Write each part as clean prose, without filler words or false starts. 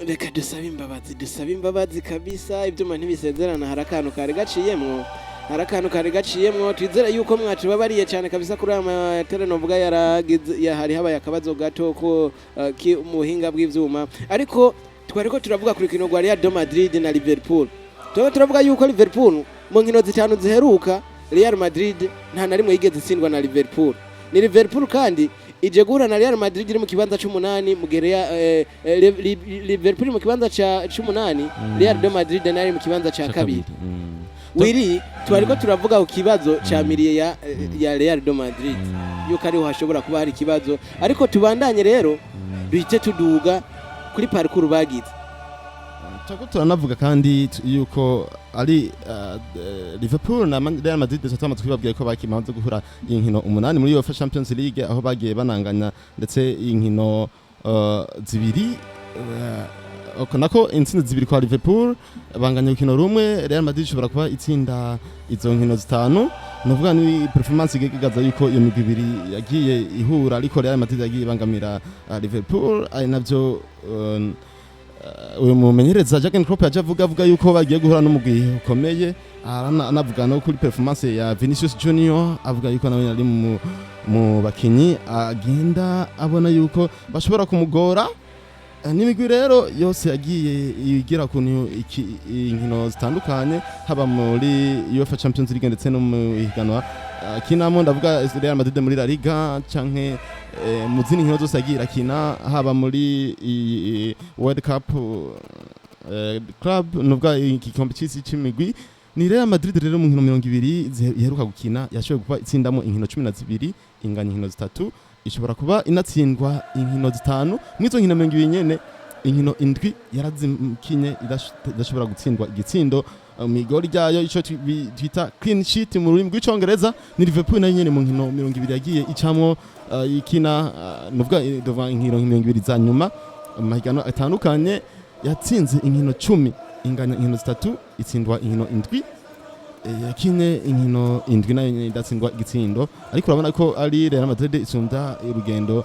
Reka dusabe imbabazi, dusabe imbabazi kabisa. Ibyuma ntibisezerana, hari akantu kari gaciyemwo, hari akantu kari gaciyemwo. Twizere yuko mwatubabariye cyane kabisa kuri aya matara. Novuga yaragize hari habaye akabazo gato ko ki mu buhinga bw'ivyuma, ariko twariko turavuga ku rukino rwa Real de Madrid na Liverpool. Turaba turavuga yuko Liverpool mu nkino zitanu ziheruka, Real Madrid nta na rimwe yigeze itsindwa na Liverpool. Ni Liverpool kandi ije guhura na Real Madrid iri mu kibanza c'umunani, mu gihe Liverpool iri mu kibanza c'umunani, Real de Madrid nayo iri mu kibanza ca kabiri. Wiri twariko turavuga ku kibazo ca milieu ya Real de Madrid, yuko ariho hashobora kuba hari ikibazo, ariko tubandanye rero, duhite tuduga kuri parcours bagize. Turiko turanavuga kandi yuko ari Liverpool na Real Madrid tumaze kubabwira ko bakimaze guhura inkino umunani muri UEFA Champions League, aho bagiye bananganya ndetse inkino zibiri, nako intsinzi zibiri kwa Liverpool, banganya urukino rumwe. Real Madrid ishobora kuba itsinda izo nkino zitanu. Nuvuga ni performance igaragaza yuko iyo migwi ibiri yagiye ihura, ariko Real Madrid yagiye ibangamira Liverpool. Ari navyo uyu mumenyereza Jurgen Klopp yaje avuga yuko bagiye guhura n'umugwi ukomeye. Anavuga no kuri performance ya Vinicius Junior, avuga yuko nawe ari mu bakinyi agenda abona yuko bashobora kumugora. N'imigwi rero yose yagiye igira kuntu inkino zitandukanye, haba muri UEFA Champions League ndetse no mu higanwa kinamo, ndavuga Real Madrid muri La Liga canke mu zindi nkino zose yagiye irakina, haba muri World Cup Club, nuvuga igikombe c'isi c'imigwi. Ni Real Madrid rero mu nkino 20 iheruka gukina yashoboye kuba itsindamo inkino 12, inganya inkino zitatu, ishobora kuba inatsindwa inkino zitanu. Mw'izo nkino 20 nyene, inkino indwi yarazikinye idashobora gutsindwa igitsindo mw'igori ryayo, ico twita clean sheet mu rurimi rw'Icongereza. Ni Liverpool nayo nyene mu nkino 20 yagiye icamwo ikina, nuvuga ndavuga inkino 20 za nyuma mu mahiganwa atandukanye, yatsinze inkino 10, inganya inkino zitatu, itsindwa inkino indwi. Yakinye inkino indwi nayo nyene idatsindwa igitsindo, ariko urabona ko ari Real Madrid isumvya urugendo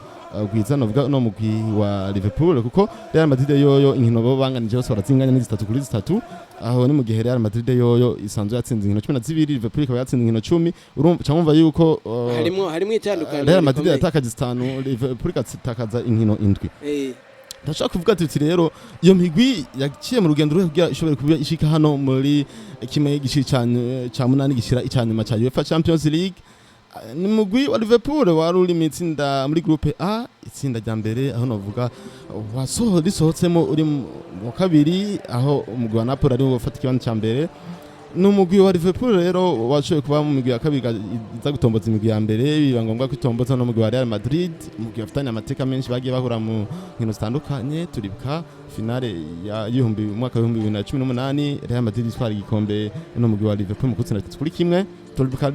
rwiza, novuga no mugwi wa Liverpool, kuko Real Madrid yoyo inkino bo banganije bose barazinganya ni zitatu kuri zitatu. Aho ni mu gihe Real Madrid yoyo isanzwe yatsinze inkino 12, Liverpool ikaba yatsinze inkino 10. Urumva cyangwa yuko Harimwo itandukaniro Real Madrid rikomeye. yatakaje zitanu, Liverpool igatakaza inkino indwi. Ndashaka kuvuga tuti rero iyo migwi yaciye mu rugendo rwo kugira ishobore kuba ishika hano muri kimwe gice ca munani gishira icanyuma ca UEFA Champions League. Ni mugwi wa Liverpool wari uri mu itsinda muri groupe A, itsinda rya mbere, aho novuga wasoho risohotsemo uri mu kabiri, aho umugwi wa Napoli ari wo ufata ikibanza ca mbere. Ni umugwi wa Liverpool rero washoboye kuba mu migwi ya kabiri iza gutomboza imigwi ya mbere, biba ngombwa ko itomboza n'umugwi wa Real Madrid, umugwi bafitanye amateka menshi, bagiye bahura mu nkino zitandukanye. Turibuka finale ya y'ibihumbi umwaka wa 2018, Real Madrid itwara igikombe n'umugwi wa Liverpool mu gutsinda 3-1. Turibuka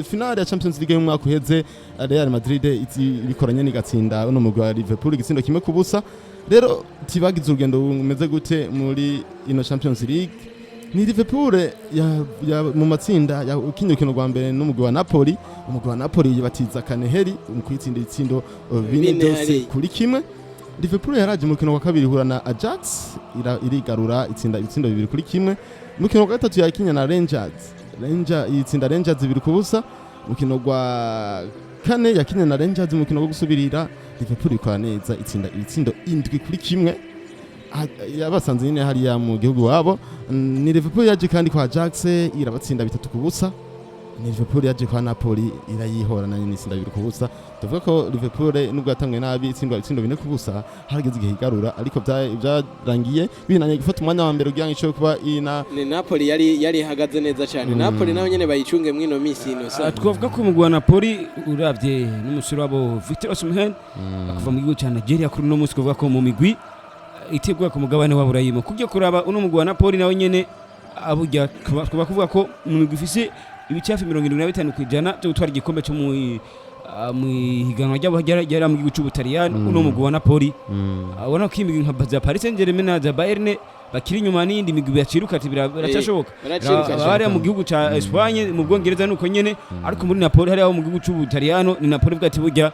finale ya Champions League y'umwaka uheze, Real Madrid ibikoranye n'igatsinda uno mugwi wa Liverpool igitsindo 1-0. Rero tibagize urugendo rumeze gute muri ino Champions League? Ni Liverpool ya mu matsinda yakinye urukino rwa mbere n'umugwi wa Napoli. Umugwi wa Napoli batiza Kaneheri mu kwitsinda ibitsindo bine Bine byose hariya. kuri kimwe. Liverpool yaraje mu rukino rwa kabiri ihura na Ajax, irigarura itsinda ibitsindo 2-1. Mu rukino rwa gatatu yakinye na Rangers, Ranger itsinda Rangers 2-0. Mu rukino rwa kane yakinye na Rangers mu rukino rwo gusubirira, Liverpool ikora neza itsinda ibitsindo 7-1. Yabasanze nyine hariya mu gihugu wabo. Ni Liverpool yaje kandi kwa Ajax irabatsinda 3-0. Ni Liverpool yaje kwa Napoli irayihora nayo itsinda 2-0. Tuvuga ko Liverpool nubwo yatanguye nabi itsindwa ibitsindo 4-0, harageze igihe igarura, ariko byarangiye binaniye gufata umwanya wa mbere kugira ngo ishobore kuba ina Ni Napoli yari ihagaze neza cyane. Napoli nayo nyene bayicunge mwino misi ino sa. Twavuga ko umugwi wa Napoli, uravye n'umusore wabo Victor Osimhen kuva mu gihugu ca Nigeria, kuri uno munsi kuvuga ko mu migwi itegwa ku mugabane wa Burayimo, kujya kuraba uno mugwi wa Napoli nawe nyene aburya kuba kuvuga ko mu migwi ifise ibicafi 75% byo gutwara igikombe cyo mu higanwa ryabo ryari mu gihugu c'Ubutaliyani. Uno mugwi wa Napoli, ubona ko imigwi nka za Paris Saint-Germain na za Bayern bakiri inyuma n'iyindi migwi yaciruka ati biracyashoboka. Baraciruka. Hariya mu gihugu ca Espagne, mu Bwongereza nuko nyene, ariko muri Napoli hariya mu gihugu c'Ubutaliyano ni Napoli bwa ati burya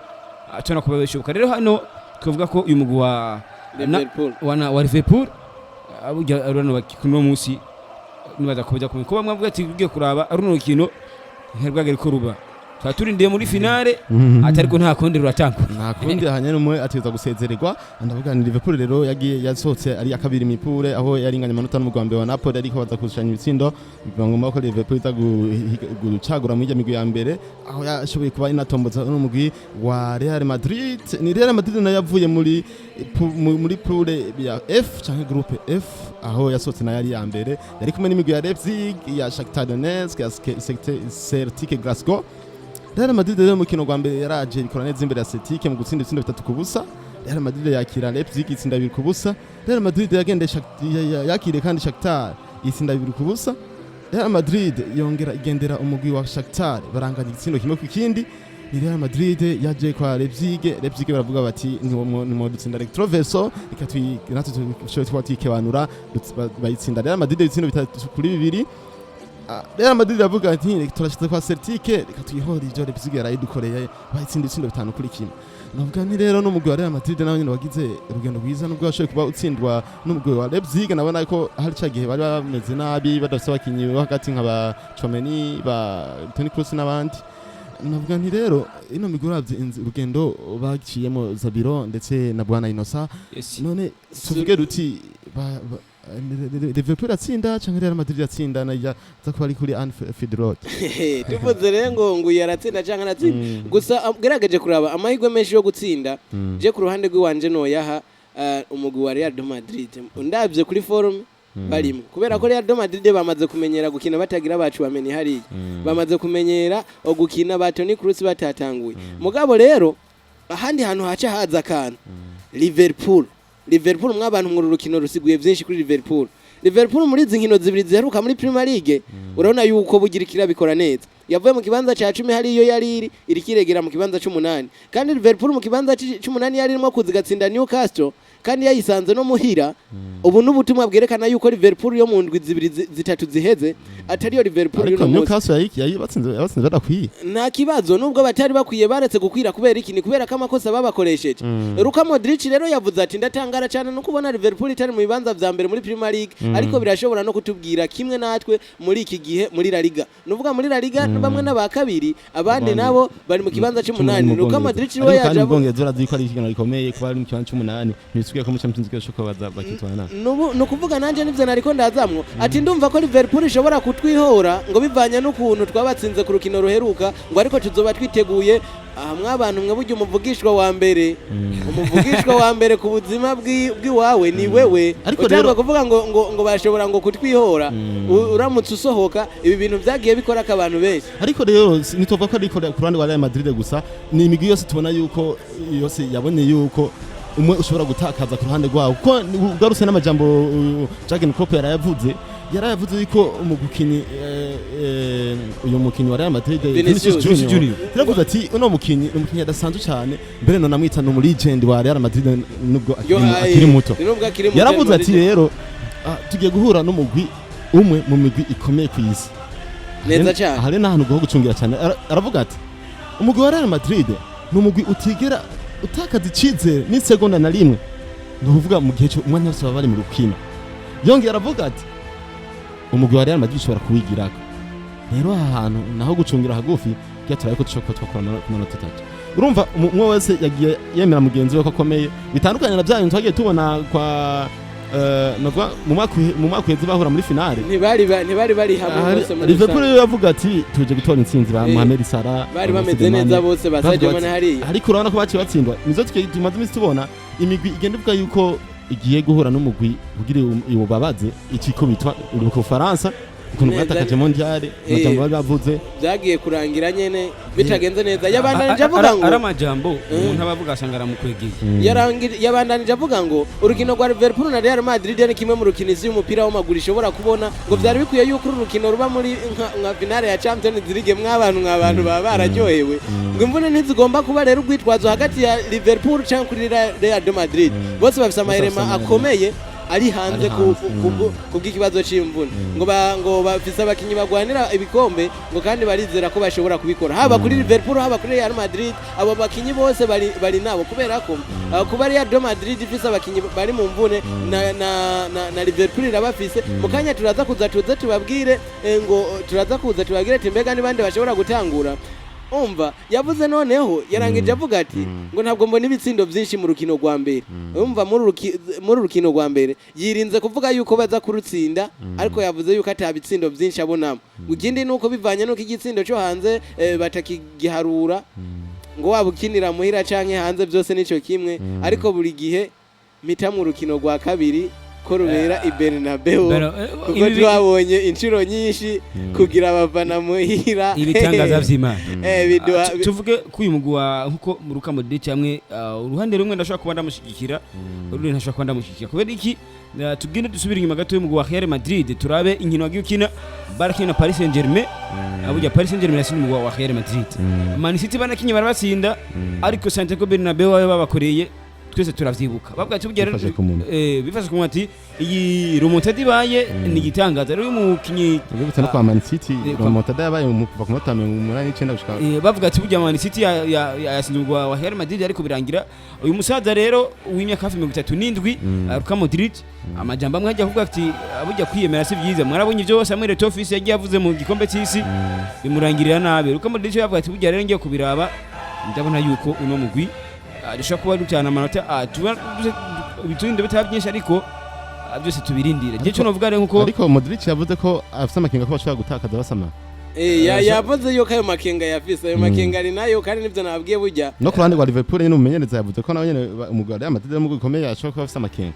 tubona kuba bishoboka. Rero hano twavuga ko uyu mugwi wa Liverpool. Wa Liverpool burya runo kuno munsi nibaza ko bijya kumenya ko bamwe bavuga ati ugiye kuraba runo rukino ntirwagere ko ruba tuba turindiye muri finale, ati ariko nta kundi ruratangwa. Nta kundi, hanyuma umwe ategerezwa gusezererwa. Ndavuga ni Liverpool rero yagiye yasohotse ari akabiri mu ipure, aho yaringanye amanota n'umugwi wa mbere wa Napoli, ariko baza kurushanya ibitsindo, biba ngombwa ko Liverpool iza gucagura muri migwi ya mbere, aho yashoboye kuba inatomboza n'umugwi wa Real Madrid. Ni Real Madrid nayo yavuye muri poule ya F canke groupe F, aho yasohotse nayo ari ya mbere, yari kumwe n'imigwi ya Leipzig, ya Shakhtar Donetsk, ya Celtic Glasgow. Real Madrid rero mu mukino gwa mbere yaraje ikora neza imbere ya Celtic mu gutsinda ibitsindo 3-0. Real Madrid yakira Leipzig itsinda 2-0. Real Madrid yagendeye yakiriye kandi Shakhtar itsinda 2-0. Real Madrid yongera igendera umugwi wa Shakhtar, baranganya igitsindo 1-1. Ni Real Madrid yaje kwa Leipzig, Leipzig baravuga bati ntimwo dutsinda Retroverso, reka natwe dushobore kuba twikebanura, bayitsinda Real Madrid ibitsindo 3-2. Real Madrid iravuga ati reka turashize kwa Celtic, reka twihore ivyo Leipzig yarayidukoreye, bayitsinda ibitsindo 5-1. Navuga nti rero n'umugwi wa Real Madrid nawe nyene wagize urugendo rwiza, nubwo washoboye kuba utsindwa n'umugwi wa Leipzig. Nabona ko hari ca gihe bari bameze nabi, badafise abakinyi bo hagati nka ba Tchouameni, ba Toni Kroos n'abandi. Navuga nti rero ino migwi uravye urugendo baciyemo, Zabiro ndetse na Bwana Inosa, Yes. none tuvuge ruti Liverpool atsinda canke Real Madrid atsinda na ya za kuba ari kuri Anfield Road? Tuvuze rero ngo uyu aratsinda canke aratsinda gusa, gerageje kuraba amahirwe menshi yo gutsinda, je ku ruhande rw'iwanje noyaha umugwi wa Real de Madrid, ndabye kuri forme barimo, kubera ko Real de Madrid bamaze kumenyera gukina batagira bacu bamenye hariya, bamaze kumenyera gukina ba Toni Kroos batatanguye. Mugabo rero ahandi hantu haca haza akantu, Liverpool mwabantu mu rukino rusiguye byinshi kuri Liverpool. Liverpool muri izi nkino zibiri ziheruka muri Premier League, urabona yuko bugira ikirabikora neza. Yavuye mu kibanza ca 10 hariyo yari iri, irikiregera mu kibanza c'umunani. Kandi Liverpool mu kibanza c'umunani yari irimo kuza igatsinda Newcastle kandi yayisanze no muhira. Ubu n'ubutumwa bwerekana yuko Liverpool yo mu ndwi zibiri zitatu ziheze atariyo Liverpool Ariko y'uno munsi. Newcastle yayibatsinze, yabatsinze badakwiye. Nta kibazo, nubwo batari bakwiye, baretse gukwira. Kubera iki? Ni kubera ko amakosa babakoresheje. Luka Modric rero yavuze ati ndatangara cyane no kubona Liverpool itari mu bibanza vya mbere muri Premier League, ariko birashobora no kutubwira kimwe natwe muri iki gihe muri La Liga. Nuvuga muri La Liga bamwe n'aba kabiri, abandi nabo bari mu kibanza c'umunani. Luka Modric we Ariko yaje kandi mu Bwongereza urazi ko ari ihiganwa rikomeye kuba ari mu kibanza c'umunani, ntibisubiye ko mu Champions League bashobora baza bakitwara. Nubu ni ukuvuga nanjye nivyo nariko ndazamwo, ati ndumva ko Liverpool ishobora kutwihora ngo bivanye n'ukuntu twabatsinze ku rukino ruheruka, ngo ariko tuzoba twiteguye. Aha mwabantu mwe, burya umuvugishwa wa mbere ku buzima bw'iwawe ni wewe. Ariko Utangwa rero- kuvuga ngo bashobora ngo kutwihora, uramutse usohoka ibi bintu byagiye bikora ko abantu benshi. Ariko rero ntituvuga ko ari ku ruhande rwa Real Madrid gusa, ni imigwi yose tubona yuko yose yabonye yuko umwe ushobora gutakaza ku ruhande rwawo, kuko ugarutse n'amajambo Jurgen Klopp yarayavuze yuko umukinyi uyu mukinyi wa Real Madrid, Vinicius Vinicius Junior. Junior, yaravuze ati uno mukinyi ni umukinyi adasanzwe cyane, mbere no namwita ni umulegend wa Real Madrid nubwo akiri muto. Nubwo akiri muto. Yaravuze ati rero tugiye guhura n'umugwi umwe mu migwi ikomeye ku isi Neza cyane. Hari n'ahantu ho gucungira cyane. Aravuga ati umugwi wa Real Madrid ni umugwi utigera utakaza icizere n'isegonda na rimwe, ni ukuvuga mu gihe umwanya wose baba bari mu rukino. Yongera aravuga ati umugwi wa Real Madrid ushobora kuwigirako. Rero aha hantu naho gucungira hagufi kugira turabe ko dushobora kuba twakora ku manota atatu. Urumva umwe wese yagiye yemera mugenzi we ko akomeye, bitandukanye na bya bintu twagiye tubona kwa navuga mu mwaka uheze bahura muri finale. Ntibari bari hamwe bose muri Liverpool rusange. yo yavuga ati tuje gutora intsinzi, ba Mohamed Salah Bari ba bameze Sadio Mane. neza bose, ba Bavuga Sadio bati- Mane hariya. Ariko urabona ko baciye batsindwa. Nizo tumaze iminsi tubona imigwi igenda ivuga yuko igiye guhura n'umugwi kugira iwubabaze ikikubitwa. Uribuka Ubufaransa ukuntu Neza. bwatakaje mondial, amajambo bari bavuze. Byagiye kurangira nyene bitagenze neza. Yabandanije avuga ngo Ari amajambo umuntu aba avuga asanga aramukwegeye. Yabandanije avuga ngo urukino rwa Liverpool na Real Madrid ni kimwe mu rukino isi y'umupira w'amaguru ishobora kubona, ngo byari bikwiye yuko uru rukino ruba muri nka finale ya Champions League. Mwabantu baba bararyohewe, ngo imvune ntizigomba kuba rero urwitwazo hagati ya Liverpool cyangwa kuri Real de Madrid. Bose bafise amahirema bafise amahirema. akomeye. ari hanze Ari hanze, kubw'ikibazo c'imvune, ngo bafise abakinyi bagwanira ibikombe, ngo kandi barizera ko bashobora kubikora, haba kuri Liverpool, haba kuri Real Madrid. Abo bakinyi bose bari nabo, kubera ko kuba Real de Madrid ifise abakinyi bari mu mvune, na Liverpool irabafise. Mu kanya turaza kuza tuze tubabwire, ngo turaza kuza tubabwire ati mbega ni bande bashobora gutangura. Umva, yavuze noneho yarangije avuga ati ngo ntabwo mbona ibitsindo byinshi mu rukino rwa mbere. Umva, muri urukino rwa mbere yirinze kuvuga yuko baza kurutsinda, ariko yavuze yuko ata bitsindo byinshi abonamo. Ikindi nuko bivanye nuko igitsindo cyo hanze batakigiharura, ngo waba ukinira muhira canke hanze byose nico kimwe, ariko buri gihe mpita mu rukino rwa kabiri ko rubera i Bernabeu, kuko twabonye inshuro nyinshi kugira abafana muhira Ibitangaza vy'Imana. Biduha Tuvuge ko uyu mugwi wa, nkuko Luka Modric hamwe, uruhande rumwe ndashobora kuba ndamushyigikira, urundi ntashobora kuba ndamushyigikira. Kubera iki? Tugende dusubire inyuma gato y'umugwi wa Real Madrid, turabe inkino wagiye ukina. Barakina na Paris Saint-Germain, burya Paris Saint-Germain yatsinze umugwi wa Real Madrid. Man City banakinye barabatsinda, ariko Santiago Bernabeu babe babakoreye twese turavyibuka. Bavuga ati burya rero Bifashe ku munwa. Bifashe ku munwa, ati iyi remontada ibaye ni igitangaza. Rero uyu mukinyi Ubibutse no kwa Man City, remontada yabaye kuva ku minota 89 gushika Bavuga ati burya Man City yasinze umugwi wa Real Madrid, ariko birangira uyu musaza rero w'imyaka hafi 37, Luka Modric, amajambo amwe ajya kuvuga ati burya kwiyemera si byiza. Mwarabonye ibyo Samuel Eto'o yagiye avuze mu gikombe cy'isi, bimurangirira nabi. Luka Modric yavuga ati burya rero ngiye kubiraba, ndabona yuko uno mugwi dushobora kuba dutana amanota, tuba ibitundo bitaba byinshi, ariko byose tubirindire. Igihe cyo novuga rero nkuko Ariko Modric yavuze ko afise amakenga ko bashobora gutakaza basama. Yavuze yuko ayo makenga yafise, ayo makenga ari nayo, kandi nivyo nababwiye burya. No ku ruhande rwa Liverpool nyene, umumenyereza yavuze ko nawe nyene umugwi wa Real Madrid ari umugwi ukomeye, ashobora kuba afise amakenga.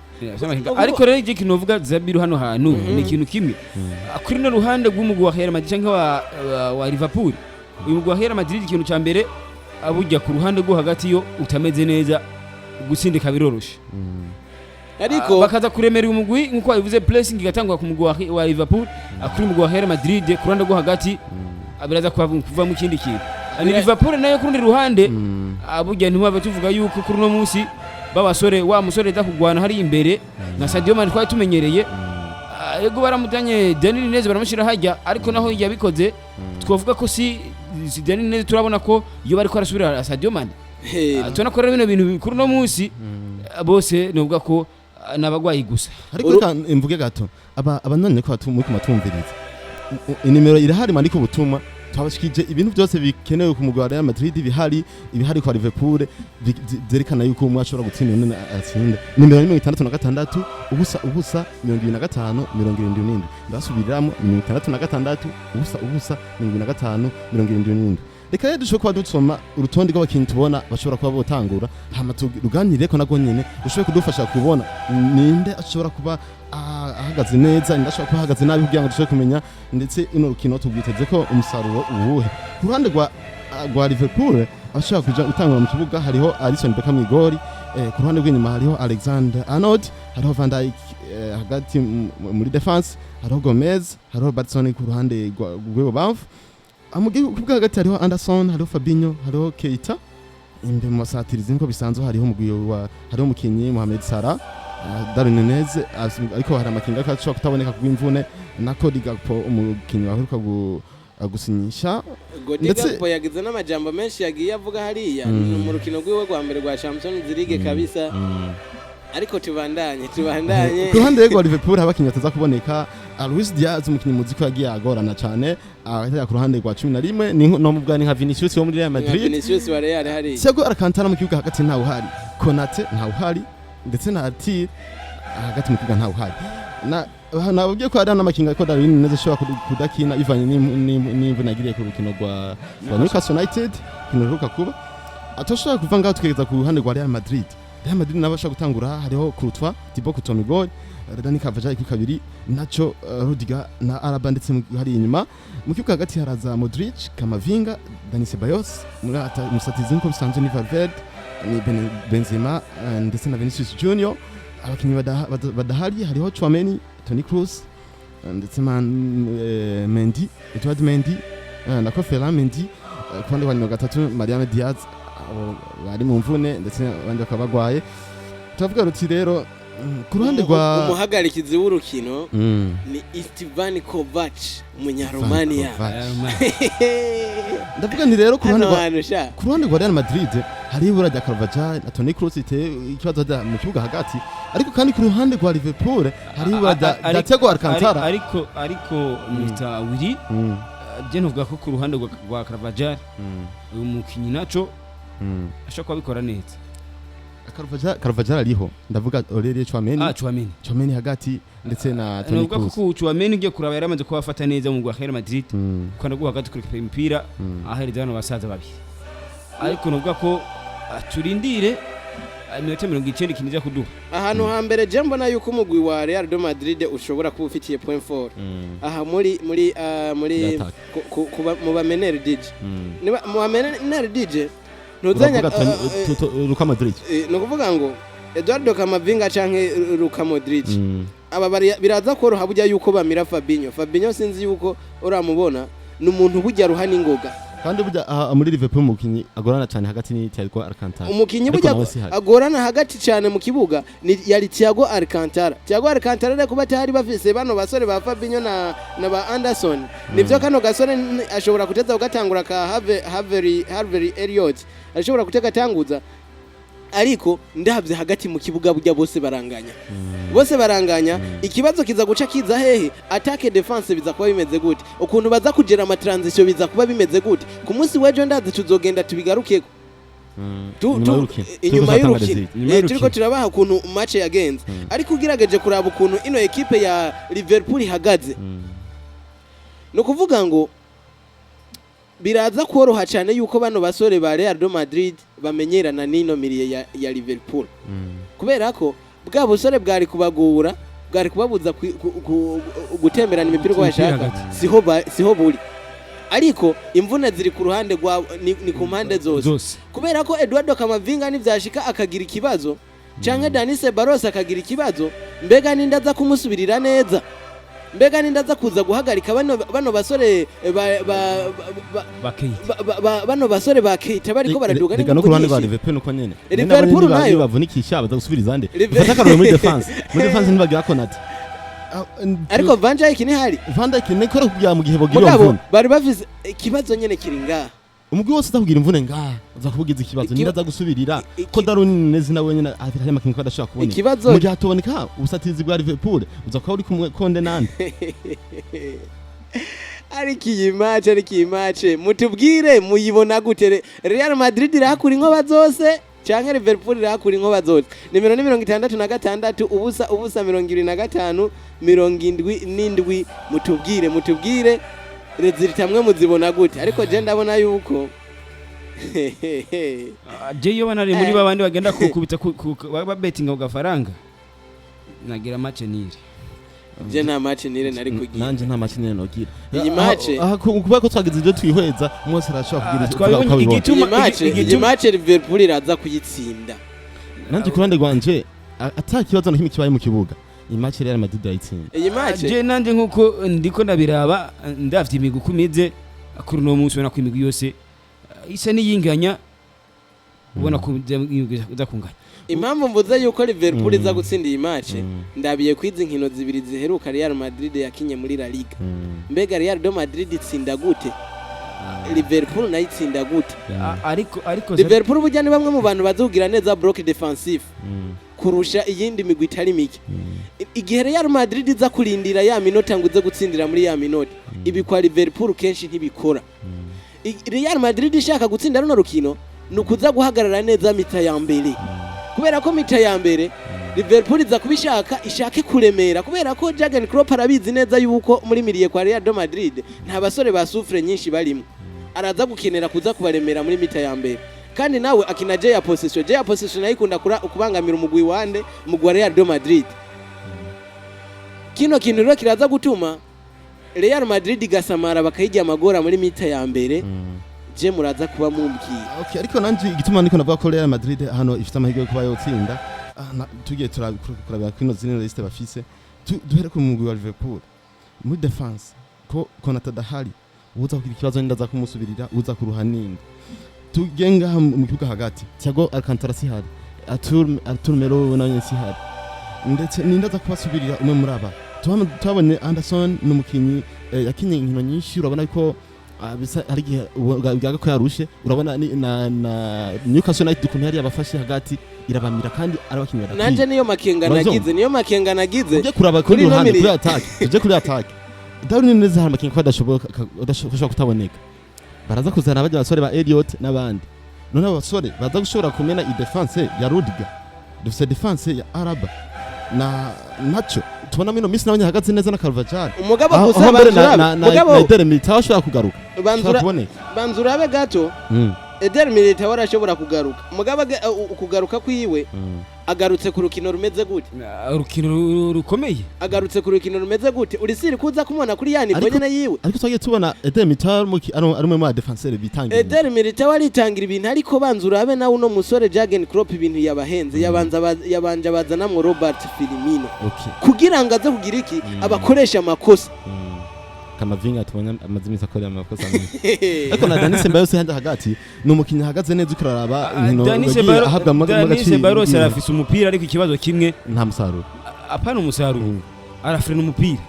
Ariko rero igihe kintu novuga Zabiru hano hantu ni ikintu kimwe. Kuri runo ruhande rw'umugwi wa Real Madrid canke wa Liverpool, uyu mugwi wa Real Madrid, ikintu ca mbere, burya ku ruhande rwo hagati yo utameze neza, gutsindika biroroshe. Ariko bakaza kuremera uyu mugwi, nkuko babivuze, pressing igatangwa ku mugwi wa Liverpool. Kuri umugwi wa Real Madrid ku ruhande rwo hagati, biraza kuva mu kindi kintu. Ni Liverpool nayo ku rundi ruhande, burya ntiwaba tuvuga yuko kuri uno munsi babasore, wa musore aza kugwana hari imbere nka Sadio Mane twari tumenyereye. Ego, baramutanye Daniel Nunez baramushyira hajya, ariko naho yabikoze twavuga ko si Daniel Nunez, turabona ko iyo bariko arasubira Sadio Mane. Tubona ko rero bino bintu kuri uno munsi, bose novuga ko n'abagwayi gusa. Ariko reka mvuge gato, aba abanonye ko muri kumatumviriza, inimero irahari, mwandika ubutumwa. Twabashikije ibintu byose bikenewe ku mugwi wa Real Madrid, bihari, ibihari kwa Liverpool, vyerekana yuko umwe ashobora gutsinda undi atsinda. Nimero ni 66 0 0 25 77. Ndasubiriramo: 66 0 0 25 77. Reka rero dushobore kuba dusoma urutonde rw'abakinyi tubona bashobora kuba botangura, hama turuganire ko nagwo nyene rushobore kudufasha kubona ninde ashobora kuba ahagaze neza, ninde ashobora kuba ahagaze nabi, kugira ngo dushobore kumenya ndetse ino rukino tubwiteze ko umusaruro uwuhe. Ku ruhande rwa Liverpool, abashobora kuja gutangura mu kibuga hariho Alisson Becker mw'igori, ku ruhande rw'inyuma hariho Alexander Arnold, hariho Van Dijk, hagati muri défense hariho Gomez, hariho Robertson ku ruhande rw'ibubamfu. Mu kibuga hagati hariho Anderson, hariho Fabinho, hariho Keita. Imbere mu basatirizi, nkuko bisanzwe, hariho umugwi wa hariho umukinyi Mohamed Salah, Darwin Nunez, ariko hari amakinga ko ashobora kutaboneka kubw'imvune, na Cody Gakpo, umukinyi waheruka gusinyisha. Godi Gakpo yagize n'amajambo menshi yagiye avuga hariya mu rukino rwiwe rwa mbere rwa Champions League kabisa. Ariko tubandanye, tubandanye. Ku ruhande rwa Liverpool hari abakinyi bataza kuboneka. Luis Diaz, umukinyi muzi ko yagiye agorana cyane, ahera ku ruhande rwa 11, ni no mu ni nka Vinicius wo muri Real Nka Madrid. Vinicius wa Real hariya. Thiago Alcantara mu kibuga hagati ntawe uhari, Konate ntawe uhari, ndetse na Arthur hagati mu kibuga ntawe uhari. Na nababwiye ko hari n'amakinga ko Darwin Nunez ashobora kudakina bivanye n'imvune yagiriye ku rukino rwa Newcastle United, rukino ruheruka kuba. Atashobora kuva ngaho, tukegeza ku ruhande rwa Real Madrid. Real Madrid nabo bashobora gutangura, hariho Courtois, Thibaut Courtois mw'igori, Dani Carvajal kuri kabiri, Nacho, Rudiger na Alaba, ndetse hari inyuma mu kibuga hagati haraza Modric, Camavinga, Dani Ceballos. Muri musatizi nkuko bisanzwe ni Valverde, ni Benzema, ndetse na Vinicius Junior. Abakinyi badahari hariho Tchouameni, Toni Kroos, ndetse Mendy, Edouard Mendy, na Ferland Mendy. Ku ruhande rwa nimero 3Mariano Diaz. Abo bari mu mvune, ndetse abandi bakaba bagwaye. Turavuga ruti rero Ku ruhande rwa Umuhagarikizi w'urukino ni Istvan Kovac, umunyaromania. Kovac. Ndavuga nti rero ku ruhande Hano rwa hantu sha. Ku ruhande rwa Real Madrid hari ibura rya Carvajal na Toni Kroos iteye ikibazo hajya mu kibuga hagati, ariko kandi ku ruhande rwa Liverpool hari ibura rya Thiago Alcantara. Ariko Mr Willy, je ntuvuga ko ku ruhande rwa Carvajal, uyu mukinyi naco ashobora kuba abikora neza. Carvajal ariho, ndavuga Aurelien Tchouameni. Ah, Tchouameni. Tchouameni hagati ndetse na Toni Nuvuga ko Kroos. ku Tchouameni ugiye kuraba yaramaze kuba afata neza mu rwa Real Madrid, kwanda guha hagati kureka imipira ahereza bano basaza babiri, ariko nuvuga ko turindire iminota 90 ikintu iza kuduha. Ahantu hambere je mbona yuko umugwi wa Real de Madrid ushobora kuba ufitiye point fort aha muri Attack. mu bamener DJ, niba mu bamener DJ ntuzanya Uravuga Luka Modric. Ni ukuvuga ngo Eduardo Camavinga canke Luka Modric, aba biraza koroha burya yuko bamira Fabinho. Fabinho sinzi yuko uramubona, ni umuntu burya ruha n'ingoga. Kandi burya aha muri Liverpool umukinyi agorana cyane hagati ni Thiago Alcantara. Umukinyi Ariko burya nawe si hari. agorana hagati cyane mu kibuga ni yari Thiago Alcantara. Thiago Alcantara rero kuba atari bafise bano basore ba Fabinho na ba Anderson, nivyo kano gasore ashobora kuteza kugatangura ka Harvey Elliott ashobora kutega tanguza, ariko ndabye hagati mu kibuga burya bose baranganya, bose baranganya. Ikibazo kiza guca kiza hehe? Attaque, défense biza kuba bimeze gute? Ukuntu baza kugera ama transition biza kuba bimeze gute? Ku munsi w'ejo ndazi tuzogenda tubigarukeko. Inyuma y'urukino. Inyuma Turiko y'urukino. turatanga Inyuma Turiko y'urukino. turabaha ukuntu match yagenze, ariko ugerageje kuraba ukuntu ino ekipe ya Liverpool ihagaze, ni ukuvuga ngo biraza koroha cyane yuko bano basore ba Real de Madrid bamenyerana n'ino milieu ya Liverpool, kubera ko bwa busore bwari kubagura, bwari kubabuza gutemberana imipira uko Imipira bashaka, hagati. siho buri, ariko imvune ziri ku ruhande rwa ni ku mpande zose, zose, kubera ko Eduardo Camavinga nivyashika akagira ikibazo canke Dani Ceballos akagira ikibazo, mbega ninde aza kumusubirira neza? Mbega ninde aza kuza guhagarika bano basore ba, bakeyita? Bano basore ba Keita bariko baraduga Rega no ku ruhande rwa nyinshi. Liverpool nuko nyene. Liverpool nayo. Bavunikisha baza gusubiriza nde? Dufate akarorero muri defense ntibagira Konate. Ariko Van Dijk ntihari. Van Dijk niko kugira mu gihe bogira Mugabo imvune. bari bafise ikibazo nyene kiri ngaha. Umugwi wose uza kugira imvune ngaha uza kubugiza ikibazo, ninde aza gusubirira ko Darwin Nunez nawe nyene hari amakinga ko adashobora kuboneka? Mu gihe hatoboneka ubusatirizi bwa Liverpool uza kuba uri kumwe konde nande? Ariko iyi match mutubwire muyibona gute? Real Madrid irahakura inkoba zose canke Liverpool irahakura inkoba zose? Nimero ni 66 0 0 25 77. Mutubwire résultat mwe muzibona gute, ariko je ndabona yuko Je iyo banari muri babandi bagenda kukubita babetinga ku gafaranga, nagira match nul. Je nta match nul nari kugira. Nanje nta match nul nogira. Iyi match- Aha kuba ko twagize ibyo twihweza, umwe wese arashobora kugira Ah, icyo twabibonye uko abibona. igituma- Iyi match Liverpool iraza kuyitsinda. Nanje ku ruhande rwanje ata kibazo na kimwe kibaye mu kibuga, iyi match Real Madrid irayitsinda. Iyi match Je nanje nkuko ndiko ndabiraba, ndavye imigwi uko imeze kuri uno munsi, ubona ko imigwi yose isa n'iyinganya, ubona ko imigwi iza kunganya. Impamvu mvuze yuko Liverpool iza gutsinda iyi match, ndabiye kwizi nkino zibiri ziheruka Real Madrid yakinye muri La Liga. Mbega Real de Madrid itsinda gute? Liverpool nayo itsinda gute? Ariko Liverpool burya ni bamwe mu bantu bazugira neza bloc défensif kurusha iyindi migwi itari mike. Igihe Real Madrid iza kurindira ya minota ngo ize gutsindira muri ya minota, ibi kwa Liverpool kenshi ntibikora. Real Madrid ishaka gutsinda runo rukino ni ukuza guhagarara neza mi-temps ya mbere, kubera ko mi-temps ya mbere Liverpool iza kubishaka ishake kuremera, kubera ko Jurgen Klopp arabizi neza yuko muri milieu kwa Real de Madrid nta basore ba souffle nyinshi barimo, araza gukenera kuza kubaremera muri mi-temps ya mbere. Kandi nawe akina jeu ya possession, jeu ya possession nayo ikunda kubangamira umugwi wande, umugwi wa Real de Madrid. Kino kintu rero kiraza gutuma Real Madrid igasamara bakayijya amagora muri mi-temps ya mbere. Je muraza kuba mumbwira. Okay, ariko nanje igituma niko navuga ko Real Madrid hano ifite amahirwe yo kuba yotsinda, tugiye turabira kino zino liste bafise. Duhere ku mugwi wa Liverpool muri défense, ko Konate adahari, uza kugira ikibazo ninde aza kumusubirira? Uza kuruha ninde? Tugiye ngaha mu kibuga hagati, Thiago Alcantara sihari, Arthur Melo nawe sihari. Ndetse ninde aza kubasubirira umwe muri aba? Twabonye Anderson ni umukinyi yakinye inkino nyinshi, urabona ko bisa hari igihe bwaga ko yarushe. Urabona na Newcastle United ukuntu yari yabafashe hagati irabamira, kandi ari abakinyi badakwiye. Nanje niyo makenga Uravyumva? nagize, niyo makenga nagize. Ujye kuraba Kuri kuri ino ruhande kuri attaque, tuje kuri attaque. Darwin Nunez hari amakenga ko adashoboka, adashobora kutaboneka. Baraza kuzana bajya abasore ba Elliot n'abandi. None abo basore baza gushobora kumena i défense ya Rudiger? Dufise défense ya Alaba na Nacho, tubona mino minsi nabonye ahagaze neza, na Carvajal. Umugabo aho gusa aho mbere na banzura na mugabo na Eder Militao ashobora kugaruka, ashobora banzura kuboneka. Banzura gato. Eder Militao arashobora kugaruka, mugabo kugaruka kwiwe, agarutse ku rukino rumeze gute? Urukino rukomeye. Agarutse ku rukino rumeze gute? Urisiri kuza kumubona kuri ya niveau nyene yiwe? Ariko twagiye tubona Eder Militao ari umwe mu ba défenseur bitangiye. Eder Militao aritangira ibintu, ariko banza urabe nawe uno musore Jurgen Klopp ibintu yabahenze. Yabanza yabanje bazanamwo Robert Firmino kugira ngo aze kugira iki? Abakoresha amakosa. Kamavinga tubonye amaze iminsi akora amakosa menshi, ariko na Dani Ceballos handi hagati ni umukinnyi ahagaze neza, uko uraraba inkino Dani yagiye ahabwa Dani agaciro. Ceballos arafise umupira, ariko ikibazo kimwe, nta musaruro. Apana umusaruro, arafrena umupira.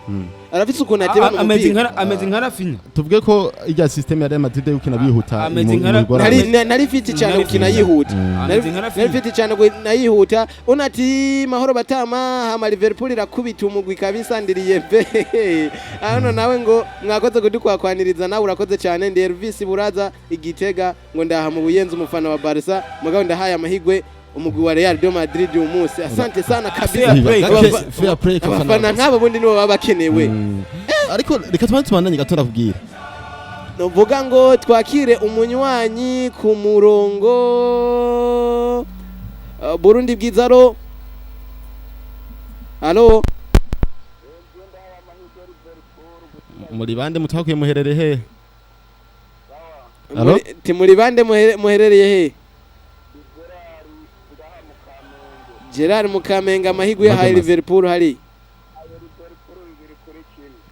Arafise ukuntu atebana Ameze umupira. ameze nka Rafinha. Tuvuge ko irya système ya Real Madrid yo gukina bihuta Ameze nka Nari fiti cyane Nari gukina fit. yihuta. Ameze nka Rafinha. Nari fiti cyane gukina yihuta. Unati mahoro batama, hama Liverpool irakubita umugwi kabisa, ndiriye pe. Hano nawe ngo mwakoze kudukwakwaniriza, nawe urakoze cyane. Ndi Elvis Buraza igitega, ngo ndaha mu Buyenzi, umufana wa Barca, mugabo ndahaye amahigwe umugwi wa Real de Madrid uyu munsi. Asante sana kabisa. Fair play. Fair play ku bafana Abafana ba Barca. nk'abo bundi nibo baba bakenewe. Ariko reka tubanze tubandanye gato, ndakubwira. Nuvuga ngo twakire umunywanyi ku murongo. Burundi bwiza, ro alo. Muri bande mutwakuye, muherere he? Alo? Muri bande, muherereye he? Gerard Mukamenga, amahigwe yahaye Magamasa. Liverpool hari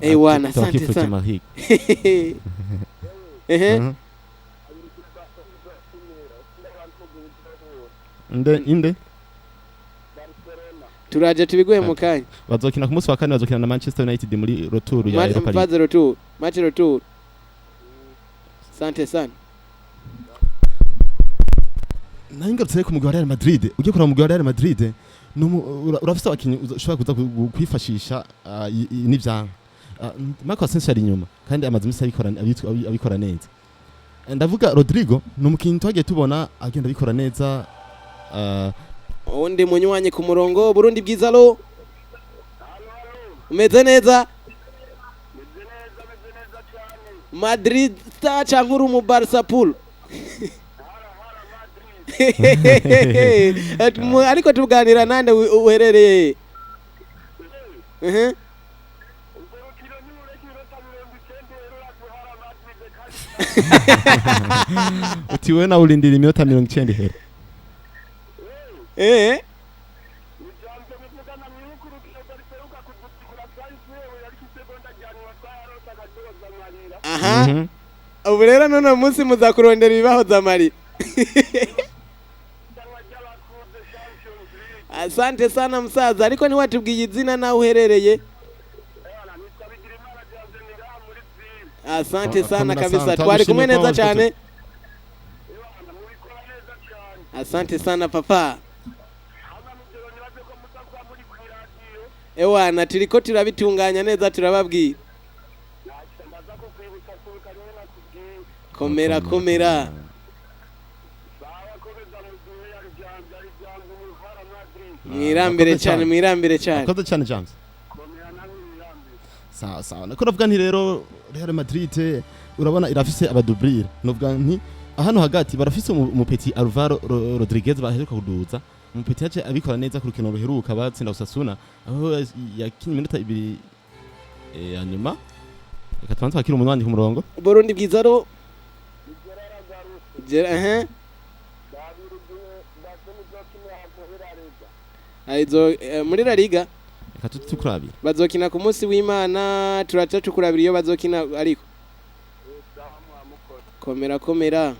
ewana. Asante Turakifuje sana. amahirwe. Ehe. Inde inde? Turaje tubiguhe mu kanya. Bazokina ku munsi wa kane, bazokina na Manchester United muri retour ya Europa League. Phase retour, match retour. Asante sana. Nayo ngarutse ku mugwi wa Real Madrid, ugiye kuraba umugwi wa Real Madrid urafise abakinyi ushobora kuza kwifashisha n'ivyanka. Marco Asensio ari inyuma kandi amaze iminsi abikora neza. Ndavuga Rodrigo, ni umukinyi twagiye tubona agenda abikora neza. Uwundi munywanyi ku murongo. Burundi bwiza, alo, umeze neza? Madrid star cyangwa uri umu Barca pool? Ariko tuganira nande, uherereye? Mhm. Uti wewe nawe urindira iminota 90 ihera. Aha. Mhm. Ubu rero none munsi muzakurondera ibibahoza amarira. Asante sana musaza, ariko ntiwatubwiye izina nawe uherereye. Asante sana Komera kabisa. sana, Twari kumwe twagushimiye neza kuba cyane. Asante sana papa. Ewana, turiko turabitunganya neza, turababwira. Komera komera. Mwirambire Murakoze cyane, mwirambire cyane. Murakoze cyane James. Sawa sawa. Nako navuga nti rero Real Madrid urabona irafise aba doublure. Novuga nti hano hagati barafise umu petit Alvaro Rodriguez baheruka kuduza. Umu petit yaje abikora neza ku rukino ruheruka batsinda Osasuna, aho yakinye iminota 2 ya nyuma. Reka tubanze twakire umunywanyi ku murongo. Burundi bwiza, ro Gera, ehe. Aizo muri La Liga. Reka tukurabira. Bazokina ku munsi w'Imana, turaca tukurabira iyo bazokina, ariko komera komera.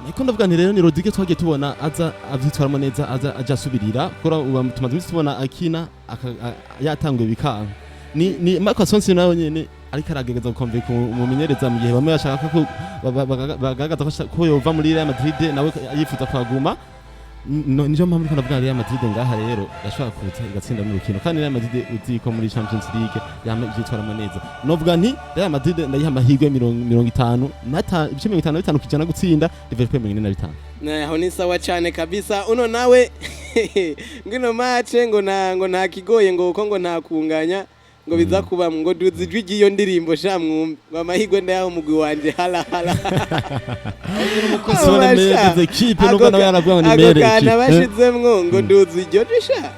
Niko ndavuga nti rero ni Rodrigue twagiye tubona aza avyitwaramo neza, aza aja asubirira kora. Uba tumaze iminsi tubona akina yatanguye bikanka. Ni Marco Asensio nawe nyene ariko aragerageza gukomveka umumenyereza, mu gihe bamwe bashaka ko bagaragaza ko yova muri Real Madrid, nawe yifuza kuhaguma. No, niyo mpamvu ndiko ndavuga Real Madrid ngaha rero yashobora kuza igatsinda mu rukino, kandi Real Madrid uzi ko muri Champions League yama ivyitwaramo neza. Novuga nti Real Madrid ndayiha amahirwe 55, ibice 55% gutsinda, Liverpool 45. Naho ni sawa cyane kabisa. Uno nawe ngino match ngo nta kigoye, ngo uko ngo nta kunganya ngo biza kuba, ngo duzi ijwi ry'iyo ndirimbo sha, mwumve ngo amahirwe ndayaho umugwi wanje hala hala. Sone meilleure des équipes, nubwo nawe yaravuga ngo ni Ako meilleure kana équipe. bashizemwo ngo duzi iryo jwi sha,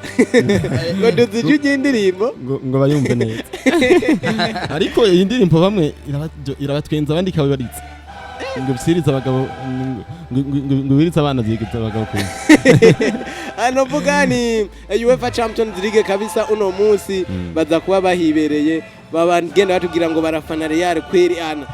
ngo duzi ijwi ry'indirimbo. Ngo bayumve neza, ariko iyi ndirimbo bamwe irabatwenza, abandi ikababaritsa, ngo bisirize abagabo, ngo birize abana, zigize abagabo ku Hano vuga ni UEFA Champions League kabisa. Uno munsi baza kuba bahibereye, babagenda batubwira ngo barafana Real kweri. Ana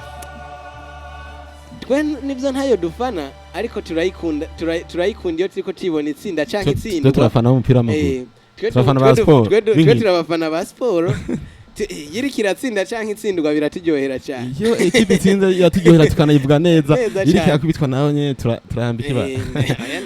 twe nibyo ntayo dufana, ariko turayikunda, turayikunda iyo turiko tubona itsinda canke Twe itsindwa. Turafana b'umupira w'amaguru. Twe Turabafana ba sport, twe b'inkino. Turabafana ba siporo. Iyo iriko iratsinda canke itsindwa biraturyohera cyane. Iyo ekipe itsinze iraturyohera, tukanayivuga neza. Neza Iriko cane. yakubitwa nayo nyene turayambika ibara. Oya,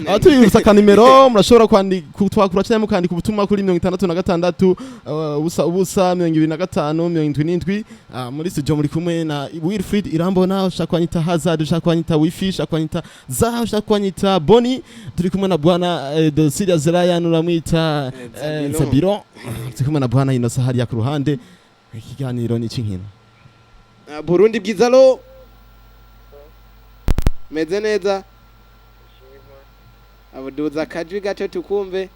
Aho tubibutsa akanimero murashobora kwandika, kutwakura cyangwa mukandika ubutumwa kuri 66 0 0 25 77. Muri studio muri kumwe na Wilfried Irambona, ushaka kwanyita Hazard, ushaka kwanyita Wifi, ushaka kwanyita Zaha, ushaka kwanyita Boni. Turi kumwe na bwana de Syria Zerayan, uramwita Zabiro. Zabiro. Turi kumwe na bwana Inosa hariya ku ruhande. Ikiganiro ni icy'inkino. Ah, Burundi bwiza lo meze neza, abuduza akajwi gato tukumve.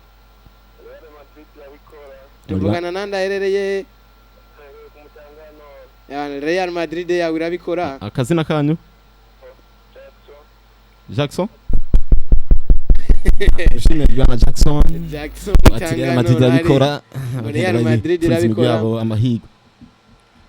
Tuvugana nande, aherereye? Ya, Real Madrid yawe irabikora. Akazina kanyu? Jackson. Ushimiye bwana Jackson. Jackson. Ati Real Madrid irabikora. Real Madrid irabikora. Yabo amahirwe.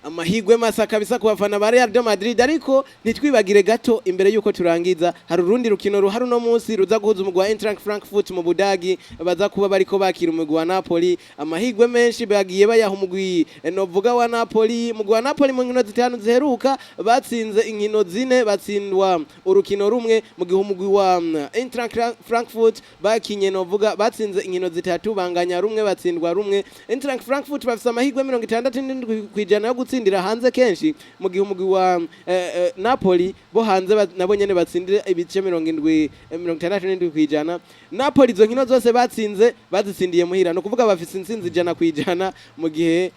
Amahigwe masa kabisa ku bafana ba Real de Madrid. Ariko ntitwibagire gato imbere yuko turangiza, hari urundi rukino ruhari uno munsi ruza guhuza umugwi wa Eintracht Frankfurt mu Budagi, baza kuba bariko bakira umugwi wa Napoli. Amahigwe menshi bagiye bayaha umugwi novuga wa Napoli. Umugwi wa Napoli mu nkino zitanu ziheruka batsinze inkino zine, batsindwa urukino rumwe, mu gihe umugwi wa Eintracht Frankfurt bakinye novuga batsinze inkino zitatu, banganya rumwe, batsindwa rumwe. Eintracht Frankfurt bafise amahigwe 67% yo gutsindira hanze kenshi, mu gihe umugwi wa Napoli bo hanze nabo nyene batsindira ibice 70, 67%. Napoli izo nkino zose batsinze bazitsindiye muhira, no kuvuga bafise intsinzi 100%, mu gihe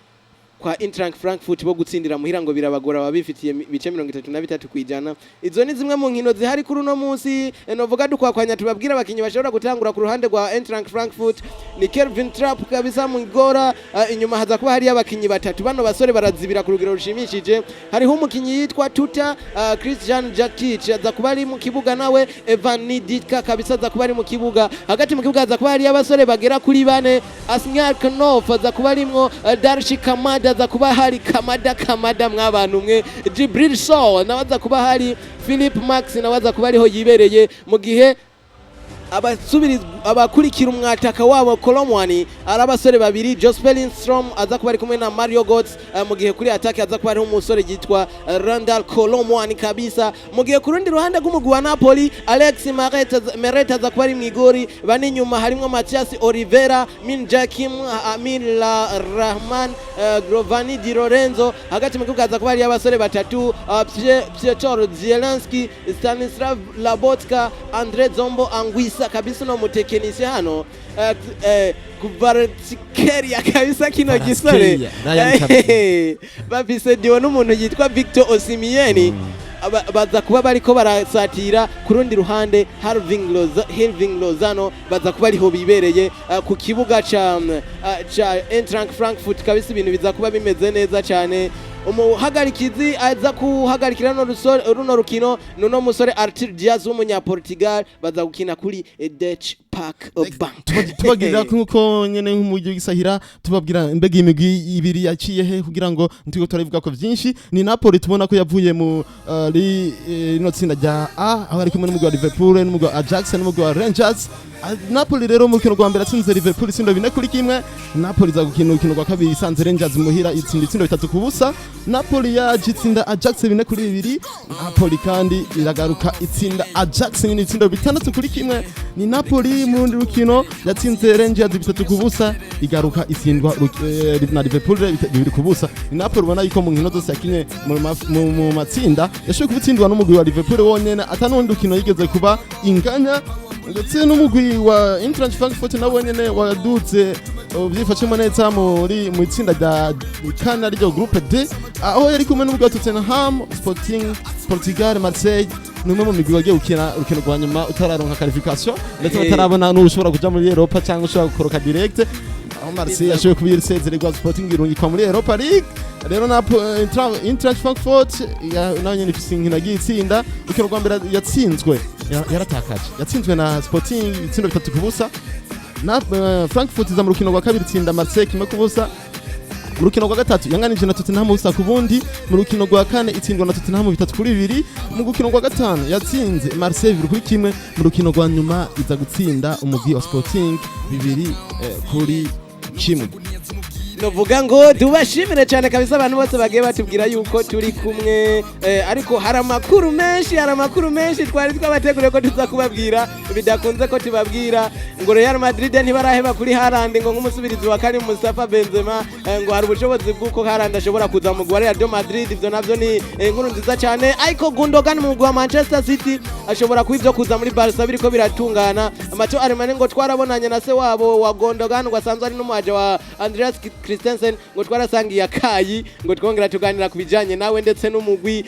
kwa Eintracht Frankfurt bo gutsindira muhira ngo birabagora, babifitiye ibice 33%. Izo ni zimwe mu nkino zihari kuri uno munsi. Novuga dukwakwanya tubabwira abakinyi bashobora gutangura ku ruhande rwa Eintracht Frankfurt ni Kelvin Trapp kabisa mu gora. Inyuma haza kuba hariyo abakinyi batatu, bano basore barazibira ku rugero rushimishije. Hariho umukinyi yitwa Tuta, Christian Jakic aza kuba ari mu kibuga, nawe Evan Nidika kabisa aza kuba ari mu kibuga. Hagati mu kibuga haza kuba hariyo abasore bagera kuri bane: Asnyar Knof aza kuba arimwo, Darshi Kamada aza kuba hari, Kamada Kamada mwabantu mwe, Jibril Sow nawe aza kuba hari, Philip Max nawe aza kuba ariho yibereye, mu gihe abakurikira umwataka wabo Kolomwani ari abasore babiri, Josper Lindstrom aza kuba ari kumwe na Mario Götze, mu gihe kuri attaque aza kuba ariho umusore yitwa Randal Kolomwani kabisa. Mu gihe ku rundi ruhande rw'umugwi wa Napoli, Alex Meret aza kuba ari mu igori, bane inyuma harimwo Matias Oliveira, Min Jakim, Amin La Rahman, Giovanni Di Lorenzo. Hagati mu kibuga haza kuba hariyo abasore batatu, Piotr Zielinski, Stanislav Lobotka, Andre Zombo Anguissa kabisa. Uno mutekinisiye hano Kvaratskhelia kabisa, kino gisore. Kvaratskhelia, Ryan kabisa. Bafise diwo n'umuntu yitwa Victor Osimhen. Baza kuba bariko barasatira. Ku rundi ruhande Hirving Lozano baza kuba ariho bibereye ku kibuga ca Eintracht Frankfurt kabisa. Ibintu biza kuba bimeze neza cyane. Umuhagarikizi aza kuhagarikira runo rukino nuno musore Arthur Diaz w'umunyaportugal, baza gukina kuri Dutch Park Bank. Tubabwira nkuko nyene nk'umujyi w'Igisahira, tubabwira mbega imigwi ibiri yaciye he, kugira ngo ntiko turabivuga ko vyinshi. Ni Napoli tubona ko yavuye mu rino tsinda rya A, aho ari kumwe n'umugwi wa Liverpool, n'umugwi wa Ajax, n'umugwi wa Rangers. Napoli rero mu rukino rwa mbere atsinze Liverpool itsindo 4-1. Napoli iza gukina urukino rwa kabiri isanze Rangers muhira, itsinda itsindo 3-0. Napoli yaje itsinda Ajax 4-2. Napoli kandi iragaruka itsinda Ajax nyine itsindo 6-1. Ni Napoli mu rundi rukino yatsinze Rangers 3-0, igaruka itsindwa na Liverpool 2-0. Ni Napoli ubona yuko mu nkino zose yakinye mu matsinda yashoboye kubutsindwa n'umugwi wa Liverpool wonyene, atanundi rukino yigeze kuba inganya. Ndetse n'umugwi wa Eintracht Frankfurt nawo nyene waduze uvyifashemo neza mu itsinda rya kane, ariryo groupe D, aho yari kumwe n'umugwi wa Tottenham, Sporting Portugal, Marseille. Ni umwe mu migwi wagiye gukina urukino rwa nyuma utararonka qualification, ndetse batarabona n'ushobora kuja muri Europa cyangwa ushobora gukoroka direct, aho Marseille yashoboye kuba isezererwa, Sporting irungikwa muri Europa League. Rero na Eintracht Frankfurt nayo nyene ifise inkino yagiye itsinda. Urukino rwa mbere yatsinzwe, yaratakaje, yatsinzwe na Sporting ibitsindo 3-0. Na Frankfurt iza mu rukino rwa kabiri itsinda Marseille 1-0. Mu rukino rwa gatatu yanganije na Tottenham 0-0. Mu rukino rwa kane itsindwa na Tottenham 3-2. Mu rukino rwa gatanu yatsinze Marseille 2-1. Mu rukino rwa nyuma iza gutsinda umugwi wa Sporting 2-1. Novuga ngo tubashimire cyane kabisa abantu bose bagiye batubwira yuko turi kumwe, ariko hari amakuru menshi twari twabateguriye ko tuza kubabwira, bidakunze ko tubabwira. Ngo Real Madrid ntibaraheba kuri Haaland ngo nk'umusubirizi wa Karim Mustafa Benzema, ngo hari ubushobozi bw'uko Haaland ashobora kuza mu wa Real Madrid. Ivyo navyo ni inkuru nziza cyane. Ariko Gundogan mu mugwi wa Manchester City ashobora kuba ivyo kuza muri Barca biriko biratungana. Matteo Alemany ngo twarabonanye na se wabo wa Gundogan, ngo asanzwe ari n'umuaje wa Andreas Christensen, ngo twarasangiye akayi, ngo twongera tuganira ku bijanye nawe ndetse n'umugwi,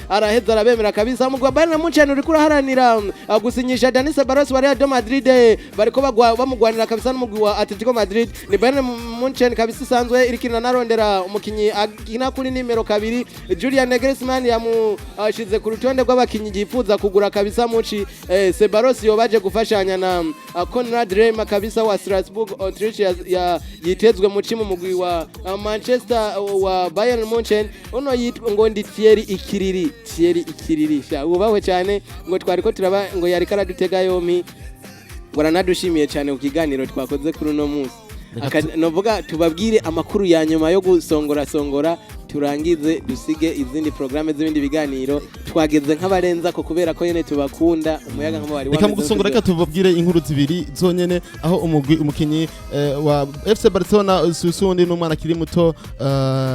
araheza arabemera kabisa. Umugwi wa Bayern Munchen uriko uraharanira gusinyisha Dani Ceballos wa Real Madrid, bariko bamugwanira kabisa n'umugwi wa Atletico Madrid. Ni Bayern Munchen kabisa isanzwe iriko iranarondera umukinyi akina kuri nimero 2, Julian Nagelsmann yamushize ku rutonde rw'abakinyi yifuza kugura kabisa muci. Ceballos yobaje gufashanya na Konrad Laimer kabisa wa Strasbourg Autriche yitezwe muci mu mugwi wa Manchester wa Bayern Munchen. Uno yitwa ngo ndi Thierry Ikiriri, Thierry Ikiriri sha ubahwe cyane, ngo twariko turaba ngo yariko aradutega yomi, ngo aranadushimiye cyane ku kiganiro twakoze kuri uno munsi. Novuga tubabwire amakuru ya nyuma yo gusongora songora, turangize dusige izindi programme z'ibindi biganiro. Twageze nk'abarenza ko kubera ko nyene tubakunda umuyaga nkuba wari Reka mu wameze gusongora, reka tubabwire inkuru zibiri zonyene, aho umugwi umukinyi wa FC Barcelona Susundi n'umwana akiri muto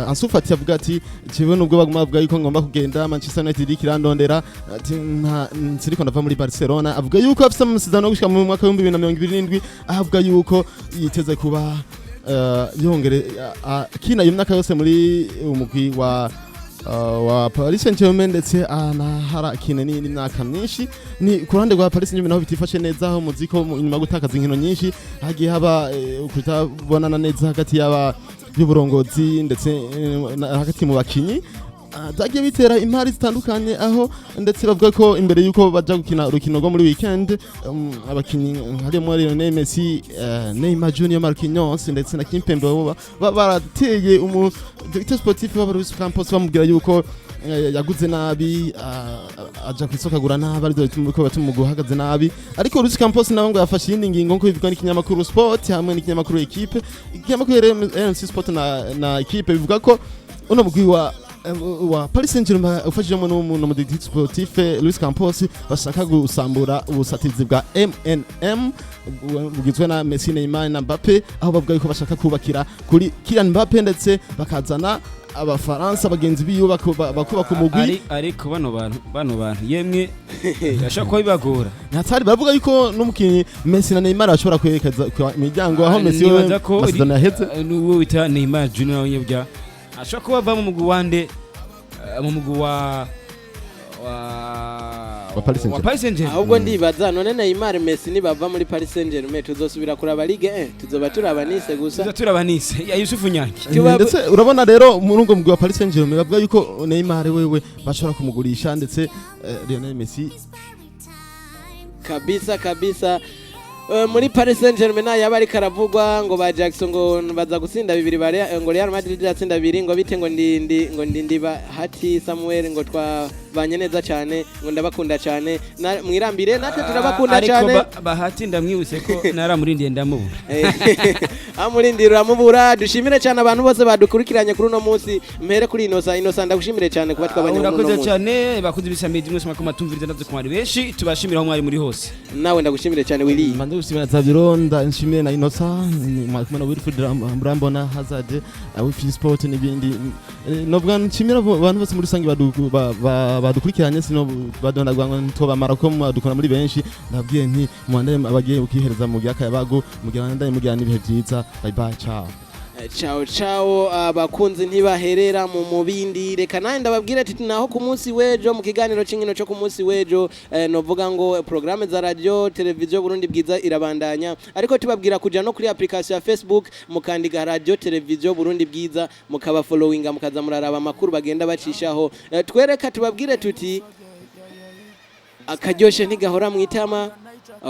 Ansu Fati avuga ati: "Jewe nubwo baguma bavuga yuko ngomba kugenda, Manchester United iriko irandondera," ati: "Nta nsiriko ndava muri Barcelona." Avuga yuko afise amasezerano yo gushika mu mwaka wa 2027, avuga yuko yiteze kuba yongere akina iyo myaka yose muri umugwi wa Paris Saint-Germain, ndetse anahara akina n'iyindi myaka myinshi. Ni ku ruhande rwa Paris Saint-Germain naho bitifashe neza, aho muzi ko inyuma yo gutakaza inkino nyinshi hagiye haba kutabonana neza hagati y'aba y'uburongozi ndetse hagati mu bakinyi. Byagiye bitera impari zitandukanye, aho ndetse bavuga ko imbere y'uko baja gukina urukino rwo muri weekend, abakinyi harimo Lionel Messi, Neymar Junior, Marquinhos ndetse na Kimpembe bo barateye umu directeur sportif wa Luis Campos, bamubwira yuko yaguze nabi, aja ku isoko agura nabi, arivyo bituma ko batuma umugwi uhagaze nabi. Ariko Luis Campos nawe ngo yafashe iyindi ngingo, nkuko bivugwa n'ikinyamakuru Sport hamwe n'ikinyamakuru Equipe. Ikinyamakuru RMC Sport na Equipe bivuga ko uno mugwi wa Paris Saint-Germain ufashijemo n'umu directeur sportif Luis Campos bashaka gusambura ubusatirizi bwa MNM bugizwe na Messi, Neymar na Mbappe, aho bavuga yuko bashaka kubakira kuri Kylian Mbappe, ndetse bakazana abafaransa bagenzi biwe bakubaka umugwi. Ariko bano bantu yemwe birashobora kuba bibagora. Ntatari baravuga yuko n'umukinyi Messi na Neymar bashobora kwerekeza ku miryango, aho Messi we Nibaza ko amasezerano yaheze. N'uwo bita Neymar Junior nawe nyabya ashobora kuba ava mu mugwi wande, mu mugwi wa Wa Paris Wa Saint-Germain. Paris Saint-Germain. Ahubwo ndibaza none Neymar, Messi nibava muri Paris Saint-Germain, tuzosubira kuraba Ligue 1? Tuzoba turaba Nice gusa. Tuza turaba Nice ya Yusufu Nyange. Ndetse urabona rero muri ubwo mugwi wa Paris Saint-Germain bavuga yuko Neymar wewe bashobora kumugurisha, ndetse Lionel Messi. Kabisa kabisa. Muri Paris Saint-Germain yaba ariko aravugwa ngo ba Jackson ngo baza gutsinda bibiri ba ngo Real Madrid yatsinda bibiri, ngo bite, ngo ndindi, ngo ndindi ba hati Samuel, ngo twabanye neza cyane, ngo ndabakunda cyane. Mwirambire, natwe turabakunda Ariko cyane. Bahati ndamwibutse ko naramurindiye ndamubura. Amurindira uramubura. Dushimire cyane abantu bose badukurikiranye kuri uno munsi. Mpere kuri Inosa. Inosa, ndagushimire cyane kuba twabanye muri uno Urakoze munsi. cyane, bakunze ibisamidi mwese mwako matumviriza, ndavuze ko mwari benshi, tubashimira aho mwari muri hose. Nawe ndagushimire cyane, Willy. Mbanze gushimira Zabiro, nshimire na Inosa, mwari kumwe na Wilfried Murambona Hazard, Wifi Sport n'ibindi. Novuga nshimira abantu bose muri rusange badukurikiranye, sino badondagwa ngo ntobamara ko mwadukora muri benshi. Ndabwiye nti mubandaye abagiye ukihereza mu gihe akayabagu, mugira bandanye mugira n'ibihe byiza. Bye bye, ciao. Ciao ciao. Abakunzi ntibaherera mu mubindi. Reka nawe ndababwira ati naho ku munsi w'ejo mu kiganiro cy'inkino cyo ku munsi w'ejo. Novuga ngo programme za radio televiziyo Burundi Bwiza irabandanya, ariko tubabwira kuja no kuri application ya Facebook, mukandika Radio Televiziyo Burundi Bwiza, mukaba followinga, mukaza muraraba amakuru bagenda bacishaho. Twereka tubabwire tuti akaryoshe ntigahora mu itama.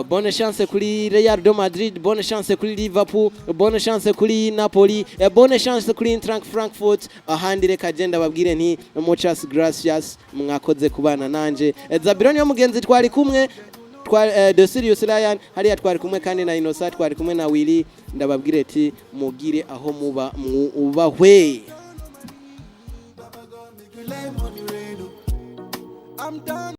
Bonne chance kuri Real de Madrid, bonne chance kuri Liverpool, bonne chance kuri Napoli, bonne chance kuri Eintracht Frankfurt. Ahandi reka agenda babwire nti muchas gracias, mwakoze kubana nanje. Zabiro niyo mugenzi twari kumwe twa The Serious Lion hariya twari kumwe, kandi na Innocent twari kumwe na Willy. Ndababwire ati mugire aho muba mwubahwe. I'm done.